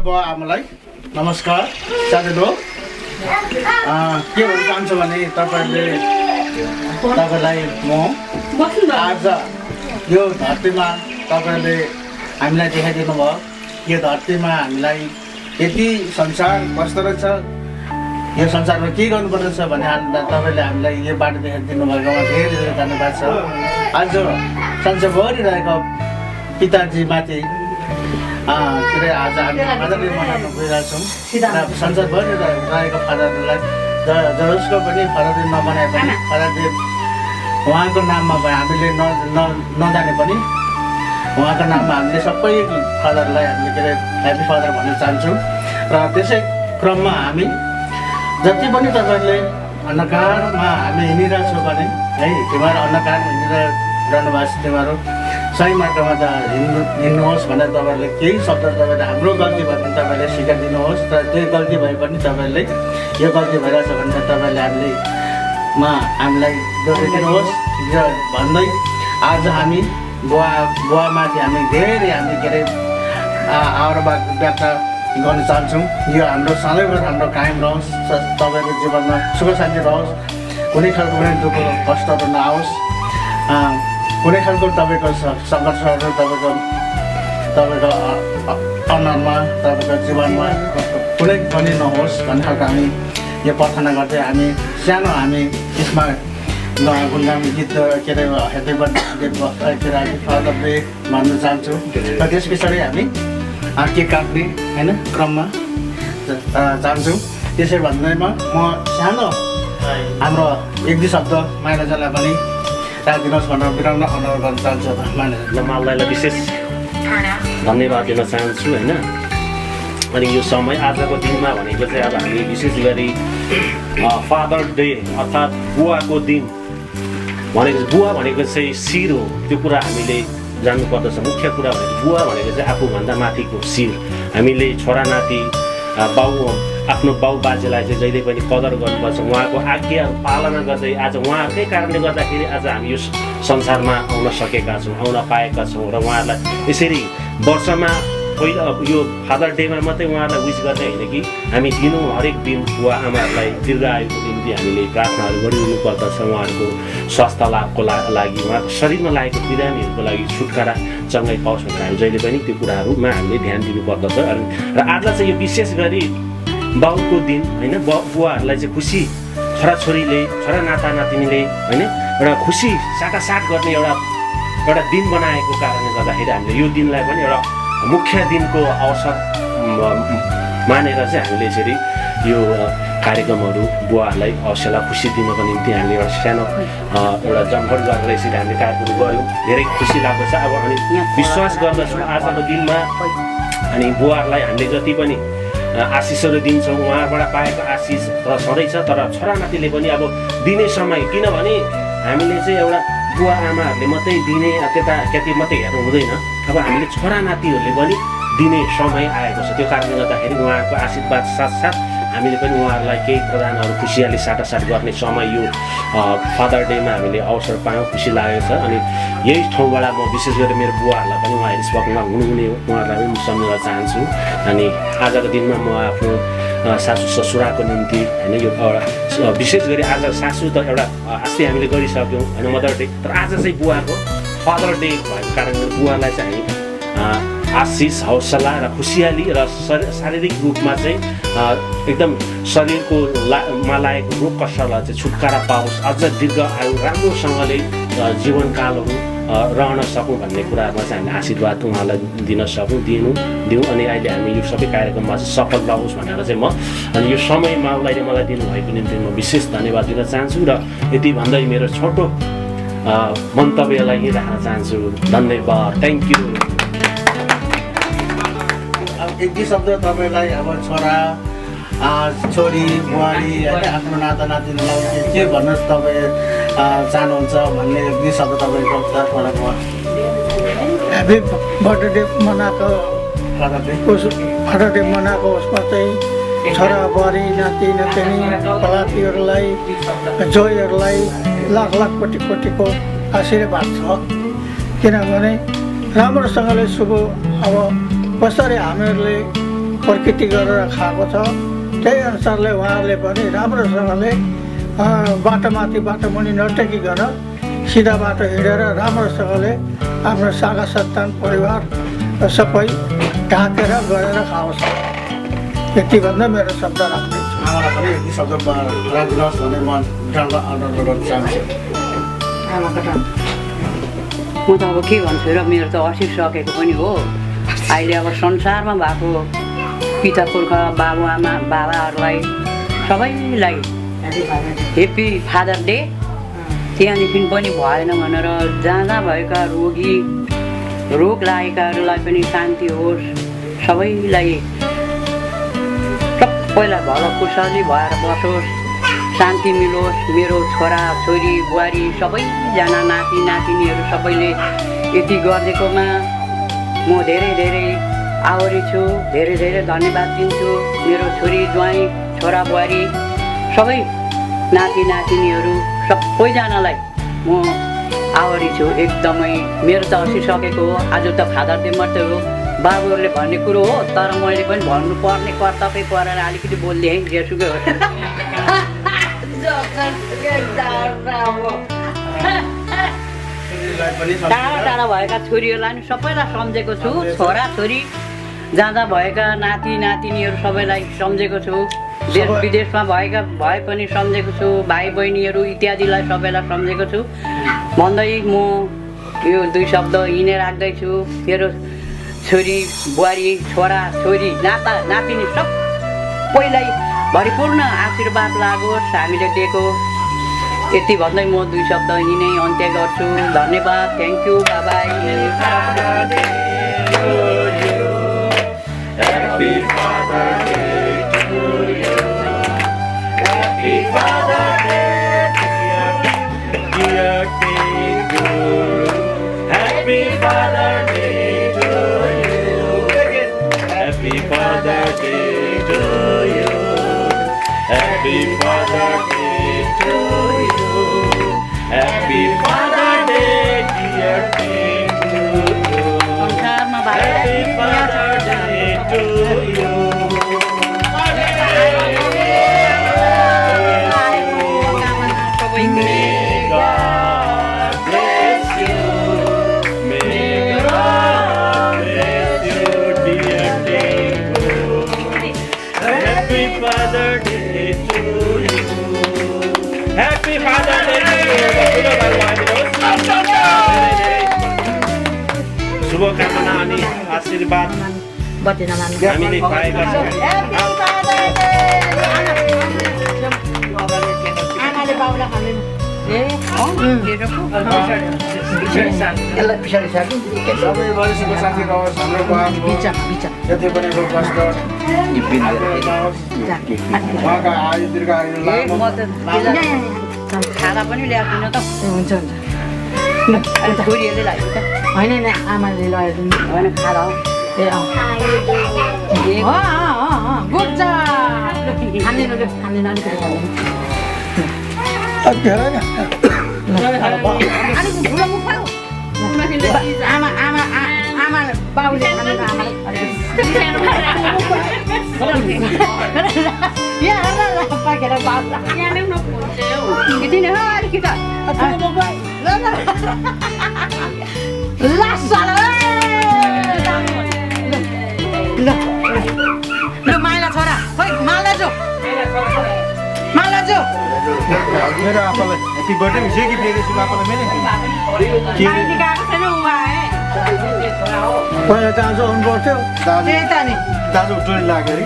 बुवा आमालाई नमस्कार साथीहरू। के भन्न चाहन्छु भने तपाईँलाई म आज यो धरतीमा तपाईँले हामीलाई देखाइदिनु भयो। यो धरतीमा हामीलाई यति संसार कस्तो रहेछ, यो संसारमा के गर्नुपर्दछ भन्ने तपाईँले हामीलाई यो बाटो देखाइदिनु भएकोमा धेरै धेरै धन्यवाद छ। आज संसारभरि रहेको पिताजीमाथि के अरे आज हामी फादर डे मनाउन गइरहेछौँ र संसारभरि रहेको फादरलाई जसको पनि फादर डे नमनाए पनि फादर डे उहाँको नाममा हामीले नजाने पनि उहाँको नाममा हामीले सबै फादरलाई हामीले के अरे ह्याप्पी फादर भन्न चाहन्छौँ। र त्यसै क्रममा हामी जति पनि तपाईँहरूले अन्धकारमा हामी हिँडिरहेछौँ भने है तिमीहरू अन्धकारमा हिँडिरहनु भएको छ, तिमीहरू सही मार्गमा त हिँड्नुहोस् भनेर तपाईँहरूले केही शब्द तपाईँले हाम्रो गल्ती भयो भने तपाईँले सिकाइदिनुहोस्। र त्यो गल्ती भए पनि तपाईँले यो गल्ती भइरहेछ भने तपाईँले हामीलाई दोहोऱ्याइदिनुहोस् भन्दै आज हामी बुवामाथि हामी धेरै हामी के अरे आभार व्यक्त गर्न चाहन्छौँ। यो हाम्रो सधैँभरि हाम्रो कायम रहोस्, तपाईँको जीवनमा सुख शान्ति रहोस्, कुनै खालको पनि दुःख कष्टहरू नआओस्, कुनै खालको तपाईँको सङ्घर्षहरू तपाईँको अनुहारमा तपाईँको जीवनमा कुनै पनि नहोस् भन्ने खालको हामी यो प्रार्थना गर्दै हामी सानो हामी यसमा गुणगान गीत के अरे ह्याप्पी बर्थडे के अरे फादर डे भन्न चाहन्छौँ। र त्यस पछाडि हामी केक काट्ने होइन क्रममा चाहन्छौँ। त्यसै भन्दैमा म सानो हाम्रो एक दुई शब्द माइलाजलाई पनि राखिदिनुहोस् भनेर विनम्र अनुरोध गर्न चाहन्छु। माइलाजलाई विशेष धन्यवाद दिन चाहन्छु होइन। अनि यो समय आजको दिनमा भनेको चाहिँ अब हामी विशेष गरी फादर डे अर्थात् बुवाको दिन भनेको बुवा भनेको चाहिँ शिर हो, त्यो कुरा हामीले जान्नुपर्दछ। मुख्य कुरा भनेको बुवा भनेको चाहिँ आफूभन्दा माथिको शिर। हामीले छोरा नाति आफ्नो बाउ बाजेलाई चाहिँ जहिले पनि कदर गर्नुपर्छ, उहाँको आज्ञा पालना गर्दै आज उहाँकै कारणले गर्दाखेरि आज हामी यो संसारमा आउन सकेका छौँ, आउन पाएका छौँ। र उहाँहरूलाई यसरी वर्षमा पहिला यो फादर डेमा मात्रै उहाँहरूलाई विस गर्ने होइन कि हामी दिनौँ हरेक दिन बुवा आमाहरूलाई दीर्घ आयुको निम्ति हामीले प्रार्थनाहरू गरिदिनु पर्दछ। उहाँहरूको स्वास्थ्य लाभको लागि, उहाँको शरीरमा लागेको बिरामीहरूको लागि छुटकारा चङ्गाइ पाओस् भनेर हामी जहिले पनि त्यो कुराहरूमा हामीले ध्यान दिनुपर्दछ। र आज चाहिँ यो विशेष गरी बाउको दिन होइन, बुवाहरूलाई चाहिँ खुसी छोराछोरीले छोरा नाता नातिनीले होइन एउटा खुसी साटासाट गर्ने एउटा दिन बनाएको कारणले गर्दाखेरि हामीले यो दिनलाई पनि एउटा मुख्य दिनको अवसर मानेर चाहिँ हामीले यसरी यो कार्यक्रमहरू बुवाहरूलाई हौसला खुसी दिनको निम्ति हामीले एउटा सानो एउटा जमघट गरेर यसरी हामीले कार्यक्रम गऱ्यौँ। धेरै खुसी लाग्दछ। अब अनि विश्वास गर्दछु आजको दिनमा अनि बुवाहरूलाई हामीले जति पनि आशिषहरू दिन्छौँ, उहाँबाट पाएको आशिष त सधैँ छ, तर छोरानातीले पनि अब दिने समय, किनभने हामीले चाहिँ एउटा बुवा आमाहरूले मात्रै दिने त्यति मात्रै हेर्नु हुँदैन, अब हामीले छोरा नातिहरूले पनि दिने समय आएको छ। त्यो कारणले गर्दाखेरि उहाँहरूको आशीर्वाद साथसाथ हामीले पनि उहाँहरूलाई केही प्रदानहरू खुसियाली साटासाट गर्ने समय यो फादर डेमा हामीले अवसर पायौँ, खुसी लागेको छ। अनि यही ठाउँबाट म विशेष गरी मेरो बुवाहरूलाई पनि उहाँ हेरिसक्नु हुनुहुने हो, उहाँहरूलाई पनि म सम्झन चाहन्छु। अनि आजको दिनमा म आफ्नो सासू ससुराको निम्ति होइन यो एउटा विशेष गरी आज सासू त एउटा अस्ति हामीले गरिसक्यौँ होइन मदर डे, तर आज चाहिँ बुवाको फादर डे भएको कारणले बुवालाई चाहिँ हामी आशिष हौसला र खुसियाली र शारीरिक रूपमा चाहिँ एकदम शरीरको मा लागेको रोग कष्टलाई चाहिँ छुटकारा पाओस्, अझ दीर्घ आयु राम्रोसँगले जीवनकालहरू रहन सकौँ भन्ने कुरामा चाहिँ हामीले आशीर्वाद उहाँलाई दिन सकौँ, दिउँ। अनि अहिले हामी यो सबै कार्यक्रममा चाहिँ सफल रहोस् भनेर चाहिँ म अनि यो समयमा उसले मलाई दिनुभएको निम्ति म विशेष धन्यवाद दिन चाहन्छु। र यति भन्दै मेरो छोटो मन्तव्यलाई यहीँ राख्न चाहन्छु। धन्यवाद, थ्याङ्क यू। एक दुई शब्द तपाईँलाई अब छोरा छोरी बुहारी होइन आफ्नो नाता नातिनीलाई के भन्न तपाईँ चाहनुहुन्छ भन्ने एक दुई शब्द तपाईँको तर्फबाट ह्याप्पी बर्थडे मनाएको फादर डे मनाएको उसमा चाहिँ छोरा बुहारी नाति नातिनी पलातीहरूलाई जोईहरूलाई लाख लाख कोटी कोटीको आशीर्वाद छ। किनभने राम्रोसँगले शुभ अब कसरी हामीहरूले प्रकृति गरेर खाएको छ। त्यही अनुसारले उहाँहरूले पनि राम्रोसँगले बाटोमाथि बाटोमुनि नटेकिकन सिधा बाटो हिँडेर राम्रोसँगले आफ्नो शाखा सन्तान परिवार सबै ढाकेर गरेर खाओस्। यति भन्दा मेरो शब्द राख्दैछु। आमालाई पनि यति शब्द राखिदिनुहोस् भन्ने म अनुरोध गर्न चाहन्छु। म त अब के भन्छु र, मेरो त असिसकेको पनि हो। अहिले अब संसारमा भएको पिता पुर्खा बाबुआमा बाबाहरूलाई सबैलाई हेप्पी फादर डे। त्यहाँदेखि पनि भएन भनेर जाँदा भएका रोग लागेकाहरूलाई पनि शान्ति होस्, सबैलाई सबैलाई भलो खुसली भएर बसोस्, शान्ति मिलोस्। मेरो छोरा छोरी बुहारी सबैजना नाति नातिनीहरू सबैले यति गरिदिएकोमा म धेरै धेरै आभारी छु, धेरै धेरै धन्यवाद दिन्छु। मेरो छोरी ज्वाइँ छोरा बुहारी सबै नाति नातिनीहरू सबैजनालाई म आभारी छु एकदमै। मेरो त हँसिसकेको हो। आज त फादर डे मात्रै हो, बाबुहरूले भन्ने कुरो हो, तर मैले पनि भन्नुपर्ने कर्तव्य परेर अलिकति बोलिदिएँ जेसुकै हो। टाढा टाढा भएका छोरीहरूलाई नि सबैलाई सम्झेको छु, छोरा छोरी जाँदा भएका नाति नातिनीहरू सबैलाई सम्झेको छु, देश विदेशमा भए पनि सम्झेको छु, भाइ बहिनीहरू इत्यादिलाई सबैलाई सम्झेको छु भन्दै म यो दुई शब्द यिनै राख्दैछु। मेरो छोरी बुहारी छोरा छोरी नाता नातिनी सबैलाई भरिपूर्ण आशीर्वाद लागोस् हामीले दिएको। यति भन्दै म दुई शब्द यिनै अन्त्य गर्छु। धन्यवाद, thank you, bye-bye. Happy Father Day to you. Happy Father Day, dear King Guru. Happy Father Day to you. Happy Father Day to you. Happy Father Day to you. Happy Father Day, dear King Guru. Happy Father Day to you. May God bless you. May God bless you, dear King. Happy Father Day to you. Happy Father Day to you. शुभकामना अनि आशीर्वाद हामीले पाएका छौँ। सबै वरिष्ठ साथी रहोस्, हाम्रो बाबु जति पनि रोग कष्ट उहाँका आयु दीर्घ आयु खाना पनि ल्याइदिनु त। हुन्छ छोरीहरूले ल्याइदिनु त। होइन आमाले लगाइदिनु होइन खाना हो। ए गुड जब खाँदैन खाँदैन अलिकति खाँदैन अलिक ठुलो मुख खाऊ। आमा आमा आमा बाबुले खाँदैन आमाले यहाँ पाकेर बाबु यति नै हो अलिकति ल माइला छोरा खोइ माल्दा जो माल्दा जो मेरो आपालाई ह्याप्पी बर्थडे विषय कि दिएको छु आपालाई मैले पहिला दाजु आउनु पर्थ्यो। त्यही त नि दाजु टोली लाग्यो अरे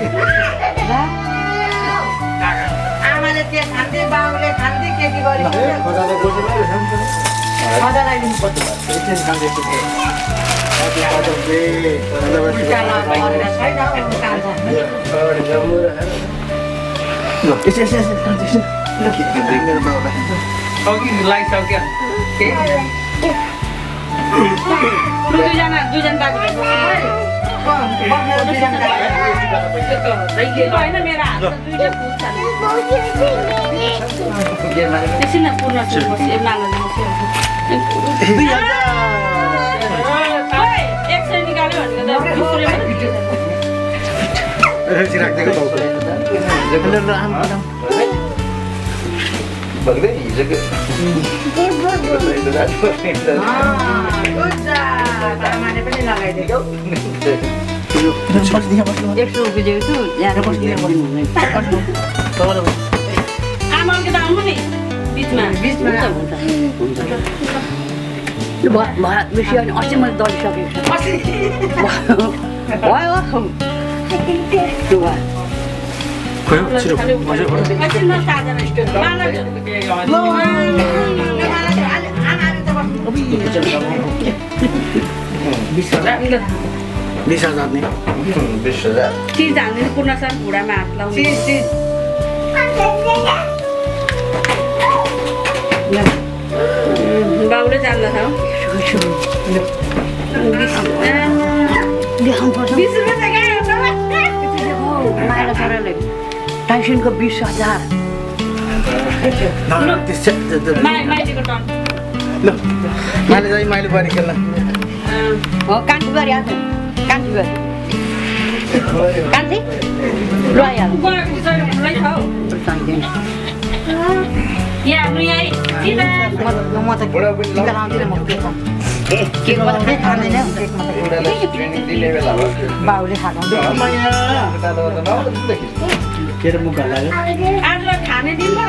आमाले के खान्थे बाबुले खान्थे के गरे मजा लगाइदिनु पर्छ। दुईजना होइन मेरो हात एकछिन पूर्ण निकाल्यो भनेको रुचि राख्दिएको आमाले पनि लगाइदिएको 100 रुपियाँ दिएको छु ल्याएर बस्नु आमा अलिकति आउनु नि बिचमा बेसी अनि अस्ति मैले दलिसकेको छु भयो त्यो चिज हाल्ने पूर्ण सर घुँडामा हात लाउने बाउले जान्दछ हौ 20 रुपियाँ माइला छोराले टाइसनको 20,000 माइतीको टन मैले चाहिँ मैले पनि खेल्न कान्छीबारी आएको कान्छीबारी कान्छी ल आइहाल्नु चाहिँदैन यहाँ हाम्रो यहाँ म त टिका लाउँदिनँ म के खाऊँ केक मात्रै खाँदैन बाउले खानु आज खाने दिन पो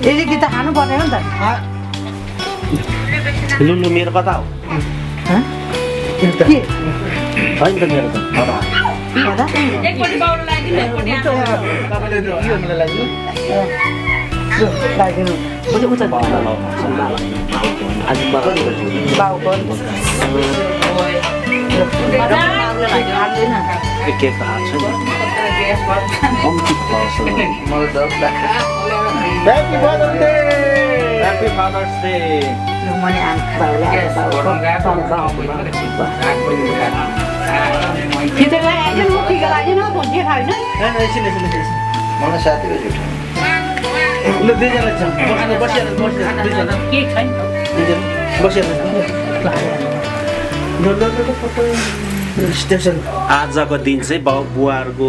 यदि त खानु पर्ने हो नि त लुलु मेरो कता हो के होइन त मेरो त एकपट्टि बाउले लगाइदिनु एकपट्टि बाउको के भएको छ नि कम्ती पर्छ ह्याप्पी फादर्स डे मैले मलाई साथीको झुट ल दुईजना छ स्टेसन आजको दिन चाहिँ बाउ बुवाहरूको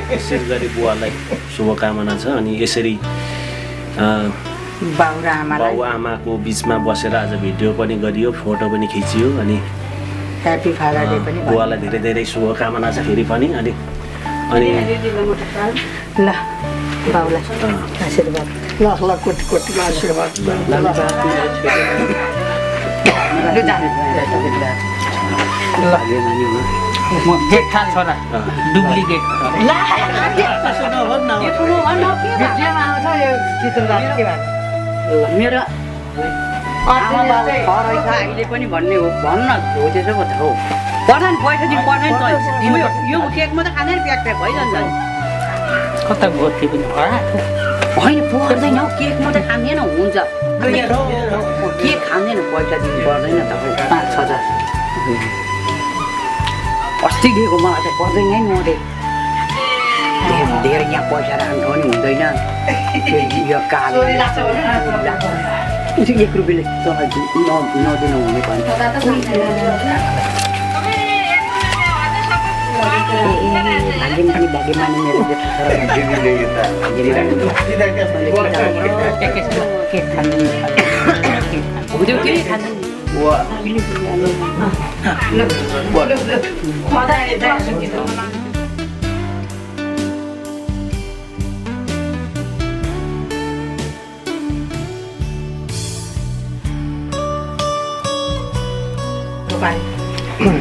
विशेष गरी बुवालाई शुभकामना छ अनि यसरी बाउ आमाको बिचमा बसेर आज भिडियो पनि गरियो फोटो पनि खिचियो अनि ह्याप्पी फादर डे पनि बुवालाई धेरै धेरै शुभकामना छ फेरि पनि अनि ल बाउलाई आशीर्वाद लाख कोटी कोटीको आशीर्वाद जेठा छोरा डुप्लिकेट मेरो आमा बाबु छ रहेछ अहिले पनि भन्ने हो भन्न खोजेछ पो त हो पर्दैन पैसा दिन पर्दैन त यो केक मात्रै खाँदैन प्याक प्याक भइजान्छ नि कता गोर्थे पनि होइन पर्दैन हौ केक मात्रै खाँदैन हुन्छ केक खाँदैन पैसा दिनु पर्दैन त 5,000 अस्ति दिएको मलाई त पर्दैन है मोडे धेरै यहाँ पैसा राख्नु पनि हुँदैन यो कालो 1 रुपियाँले नदिनु हुने भन्छ भाग्यम पनि भाग्यमानी मेरो केक खाँदैन के खाँदैन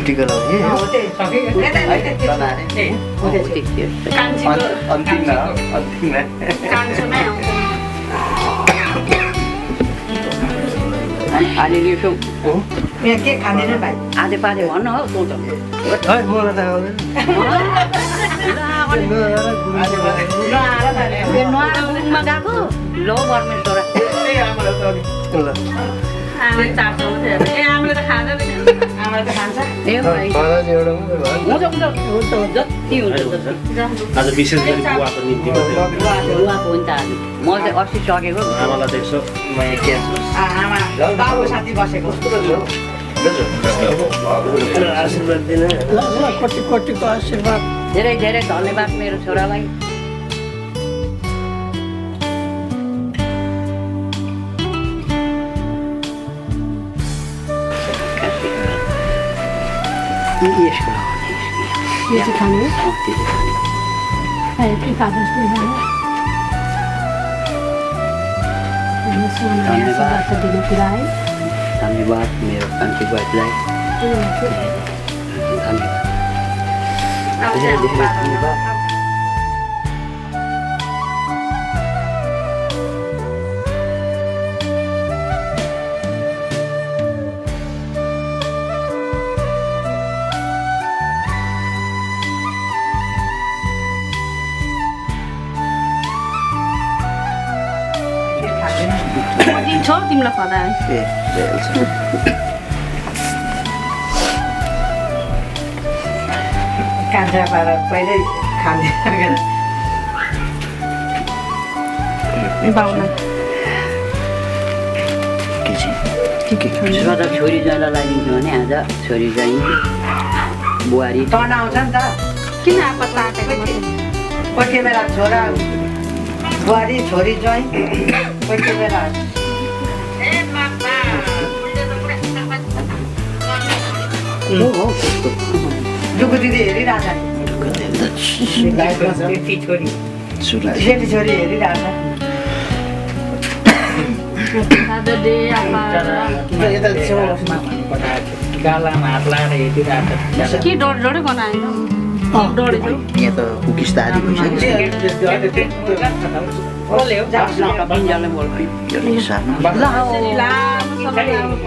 टिका लगाउने अलिअलि यसो के खाँदैन भाइ आधे पाधे भन्न हो सोच मलाई त नुहारमा गएको लो परमेश्वर आमाले चाख्छ ए आमाले त खाँदैन आमाले त खान्छ ए भाइ हुन्छ जति हुन्छ आज विशेष गरी बुवाको निम्ति बुवाको हुन्छ आज म चाहिँ अस्ति सकेको आमालाई देख्छु आमा बाबु साथी बसेको आशीर्वाद दिन ल कोटी कोटीको आशीर्वाद। धेरै धेरै धन्यवाद मेरो छोरालाई। यो चाहिँ खाने ह्याप्पी फादर्स डे दिने कुरा है। धन्यवाद मेरो कान्छी बुहारीलाई। धन्यवाद धेरै धेरै धन्यवाद। छ तिमीलाई खदा है। कान्छा पारा पहिल्यै खाने बाउलाई सदा छोरी ज्वाइँलाई लागिन्थ्यो भने आज छोरी ज्वाइँ बुहारी टर्न आउँछ नि त। किन आपत लागेको मात्रै? कोही कोही बेला छोरा बुहारी छोरी ज्वाइँ कोही कोही बेला जुगु दिदी हेरिरहेछ जेठी छोरी हेरिरहेछ। फादर डे आपा गालामा हात लाएर हेरिरहेको के डढे बनाएन डढेको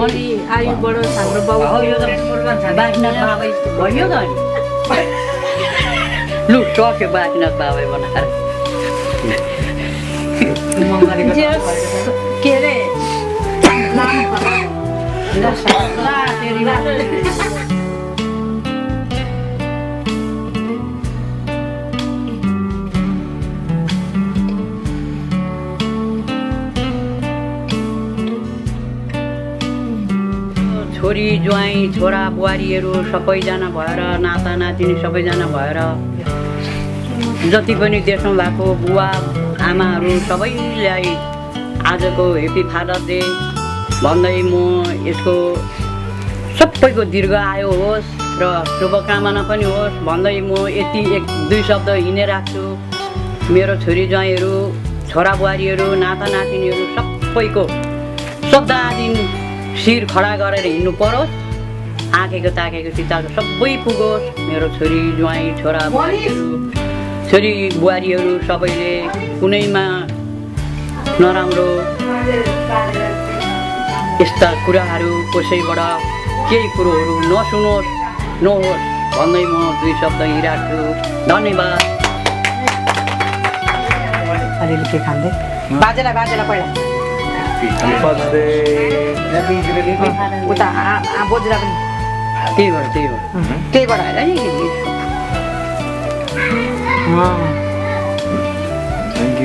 अलि आयु बढो हाम्रो बाउ बाँच्न बाबै भयो त अनि लु सक्यो बाँच्न बाबै बनाएर के अरे छोरी ज्वाइँ छोरा बुहारीहरू सबैजना भएर नाता नातिनी सबैजना भएर जति पनि देशमा भएको बुवा आमाहरू सबैलाई आजको ह्याप्पी फादर डे भन्दै म यसको सबैको दीर्घ आयु होस् र शुभकामना पनि होस् भन्दै म यति एक दुई शब्द हिँडे राख्छु। मेरो छोरी ज्वाइँहरू छोरा बुहारीहरू नाता नातिनीहरू सबैको सदा दिन शिर खडा गरेर हिँड्नु परोस्। आँखेको ताकेको चिताको सबै पुगोस्। मेरो छोरी ज्वाइँ छोरा बुहारीहरू छोरी बुहारीहरू सबैले कुनैमा नराम्रो यस्ता कुराहरू कसैबाट केही कुरोहरू नसुनोस् नहोस् भन्दै म दुई शब्द हिँडिराख्छु। धन्यवाद। अलिअलि के खाँदै बाजेलाई पहिला उता बोजूलाई पनि त्यहीबाट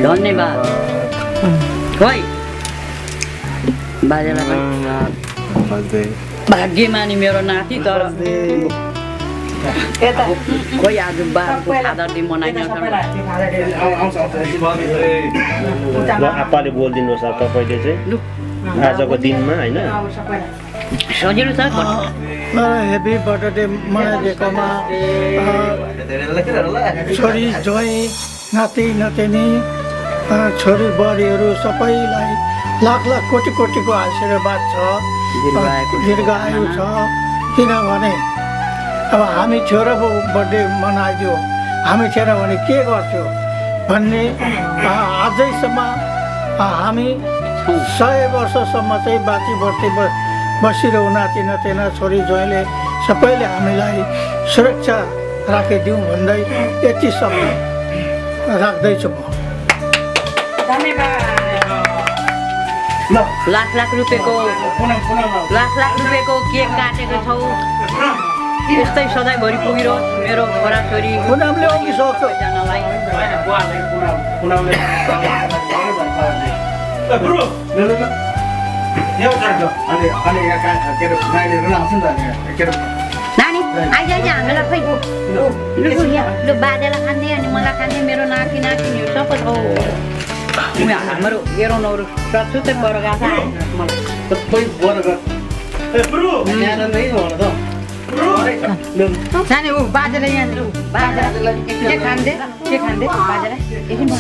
धन्यवाद। खोइ बाजेलाई पनि भाग्यमानी मेरो नाति तर खोइ आज बाबुको फादर डे मनाइन। ल आप्पाले बोलिदिनुहोस् अब तपाईँले चाहिँ आजको दिनमा होइन सजिलो छ। हेप्पी बर्थडे मनाइदिएकोमा छोरी ज्वाइँ नाति नातिनी छोरी बुहारीहरू सबैलाई लाख लाख कोटी कोटीको आशीर्वाद छ, दीर्घ आयु छ। किनभने अब हामी छोराको बर्थडे मनाइदियो हामी थिएन भने के गर्थ्यो भन्ने आजैसम्म हामी 100 वर्षसम्म चाहिँ बाँची बसिरहँ। नाति नातिना छोरी ज्वाइँले सबैले हामीलाई सुरक्षा राखिदिउँ भन्दै यति शब्द राख्दैछु म। लाख लाख रुपियाँको केक काटेको छौ यस्तै सधैँभरि पुगिरहोस् मेरो छोराछोरी पुनमले अघि सक्छ सबैजनालाई। यो गर्छ अनि यहाँ के अरे नानीहरू पनि आउँछ नि त अनि के अरे नानी आइज हामीलाई खै लु बाजेलाई खाँदै अनि मलाई खाँदै मेरो नातिनीहरू सबै हाम्रो हेरौँहरू सबै बर गएको मलाई सबै बर्गर यहाँ नै होला त सानो ऊ बाजेलाई यहाँनिर बाजेलाई के खाँदै बाजेलाई एकछिन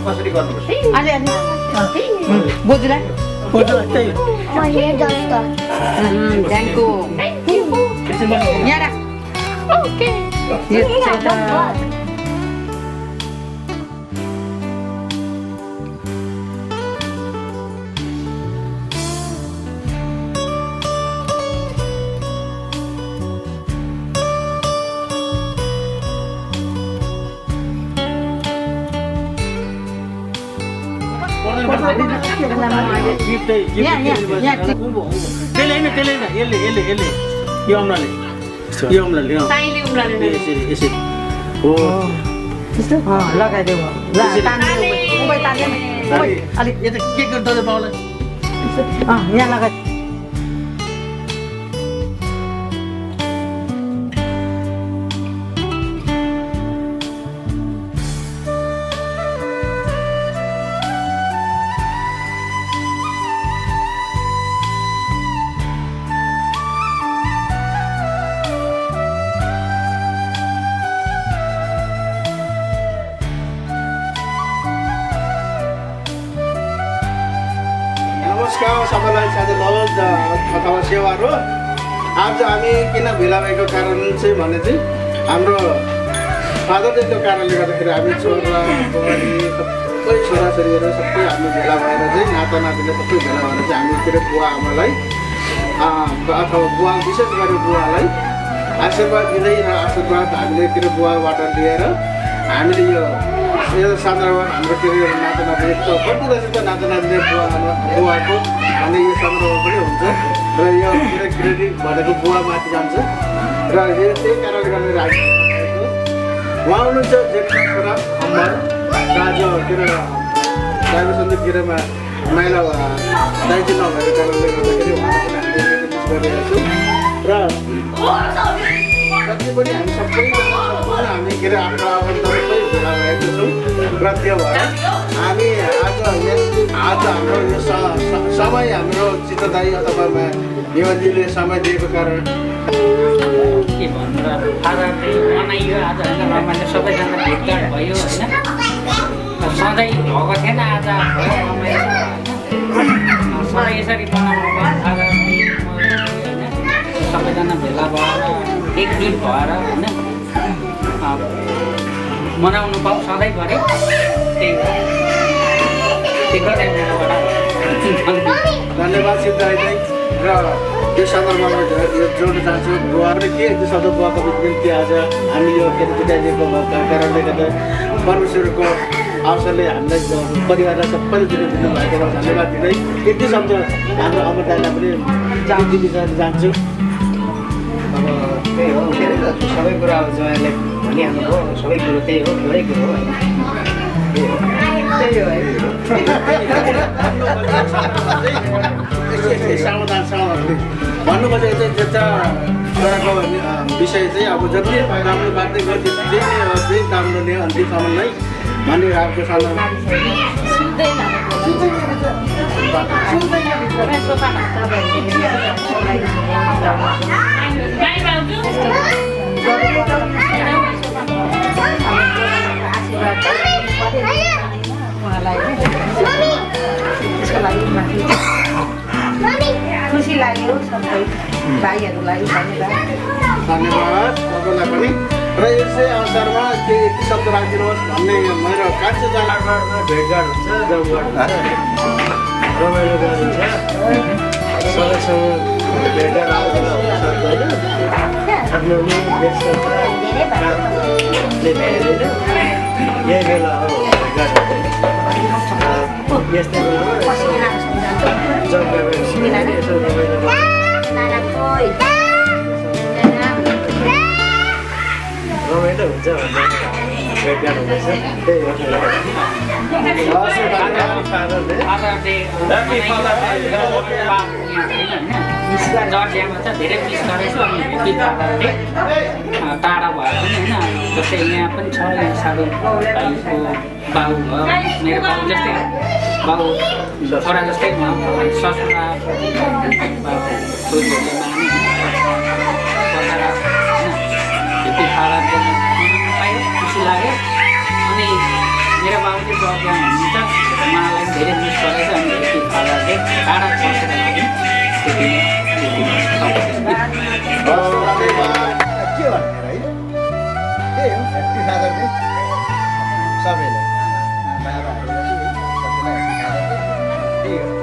कसरी गर्नुपर्छ अलि बोजूलाई त्यही थ्याङ्क यहाँ राख यो चाहिँ त त्यसले होइन यसले यो अम्लाले यसरी हो लगाइदेऊ अलिक यता के गर्दा बाउलाई यहाँ लगाइ नमस्कार सबैलाई साझा लवज अथवा सेवाहरू आज हामी किन भेला भएको कारण चाहिँ भने चाहिँ हाम्रो फादर डेको कारणले गर्दाखेरि हामी छोरा बुहारी सबै छोराछोरीहरू सबै हामी भेला भएर चाहिँ नाता नातिले सबै भेला भएर चाहिँ हामी के अरे बुवा आमालाई अथवा बुवा विशेष गरी बुवालाई आशीर्वाद दिँदै र आशीर्वाद हामीले के अरे बुवाबाट लिएर हामीले यो सन्दर्भमा हाम्रो के अरे नाता नाति कति रहेछ त नाता नातिले बुवाको भन्ने यो सन्दर्भ पनि हुन्छ र यो क्रेडिट भनेको बुवामाथि जान्छ र यो त्यही कारणले गर्दा राखेको उहाँ हुनुहुन्छ जेठा छोरा अम्बर राजा के अरे ड्राइभरसन्द गिरेमा माइला दाइजी नभएको कारणले गर्दाखेरि उहाँलाई पनि हामीले मिस गरिरहेको छौँ र जति पनि हामी सबैजना हामी के अरे आफ्नो आफन्तहरू सबै भेला भएको छौँ र त्यो भएर हामी आज हाम्रो यो समय हाम्रो चित्तदायी अथवा युवतीले समय दिएको कारण के भन्नु र फादर डे मनाइयो आज होइन रमाइलो सबैजना भेटघाट भयो होइन सधैँ भएको थिएन आज भयो रमाइलो होइन सधैँ यसरी मनाउनु भयो फादर डे होइन सबैजना भेला भएर एकजुट भएर होइन मनाउनु पाऊँ सधैँभरि त्यही नै मेरोबाट धन्यवाद सिद्धार्थलाई र यो सन्दर्भमा यो जोड्न चाहन्छु बुवा र के त्यो शब्द बुवाको निम्ति आज हामी यो के अरे जुटाइदिएको कारणले गर्दा परमेश्वरको अवसरले हामीलाई परिवारलाई सबैले दिनु भएकोमा धन्यवाद दिँदै यति शब्द हाम्रो अमर दाइलाई पनि दिन चाहन्छु अब त्यही हो के अरे सबै कुरा अब जयले भनिहाल्नुभयो सबै कुरो त्यही हो एउटै कुरो हो त्यही हो है सावधान भन्नु खोजेको चाहिँ जता छोराको विषय चाहिँ अब जति राम्रो बाँड्दै गयो त्यही नै हो त्यही राम्रो नै अन्तिमसम्म नै भन्ने खालको सन्दर्भ खुसी लाग्यो सबै भाइहरूलाई धन्यवाद तपाईँलाई पनि र यसै अवसरमा के यति शब्द राखिदिनुहोस् भन्ने मेरो कान्छोजनामा भेटघाट हुन्छ रमाइलो गरिन्छ सबैसँग भेटघाट आउँदैन आफ्नो व्यस्त कामले भ्याइँदैन यही बेला हो भेटघाट यस्तै बेलामा जग्गा यसो रमाइलो रमाइलो हुन्छ भन्दा भेटघाट हुँदैछ त्यही हो फादर डे फादर डे जर्जियामा चाहिँ धेरै मिस गरेछु अनि ह्याप्पी फादर डे टाढा भए पनि होइन जस्तै यहाँ पनि छ यहाँ साधु भाइको बाउ भयो मेरो बाउ जस्तै बाउ छोरा जस्तै ससुरा छोरीहरूले माने बसेर ह्याप्पी फादर डे मनाउन पायो खुसी लाग्यो अनि मेरो बाबुले जर्जियामा हुनुहुन्छ उहाँलाई धेरै मिस गरेछ अनि ह्याप्पी फादर डे टाढा बसेर लाग्यो त्यति नै के भन्ने है त्यही हो ह्याप्पी फादर डे सबैलाई बाबाहरूलाई सबैलाई ह्याप्पी फादर डे त्यही हो